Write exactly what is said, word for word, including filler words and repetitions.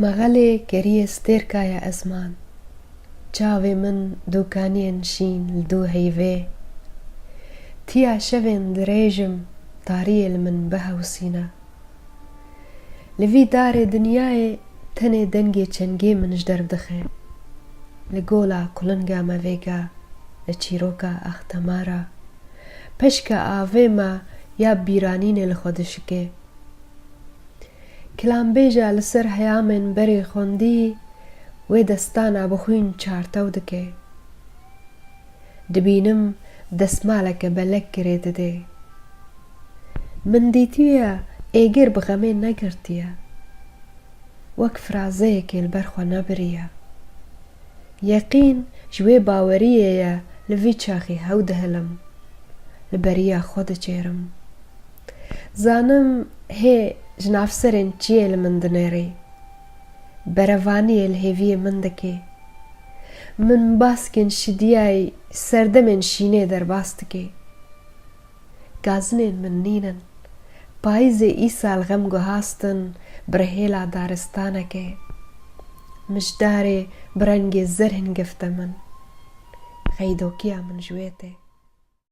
Mexelê keriye stêrkaya ezman. Çavê min dûkaniyên şîn li dû heyvê. Tiya şevên dirêjim tariyê li min bihewsîne. Li vî darê dinyayê tenê dengê çengê min ji derv dixe. Li gola kulinga me vêga, li çîroka axtemara, peşka avê me ya bîranînê li xwe dişike. Kilambêja li ser heyamên berê xwendî wê destana bi xwîn çartew dike. Dibînim destmaleke belek girê dide. Min dîtiye êgir bi xemê negirtiye. Wek firazeyekê li ber xwe nebiriye. Yeqîn ji wê baweriyê ye li vî çaxî hew dihilim. Li beriya xwe diçêrim. Zanim hê ji nav serên çiyê li min dinêrî. Berevaniyê li hêviyê min dikê. Min baskên şidiyayî serdemên şînê derbas dikê. Gazinên min nînin. Payîzê îsal xem guhastin bi rihêla daristanekê. Mijdarê bi rengê zer hingifte min. Xeydokiya min ji wê tê.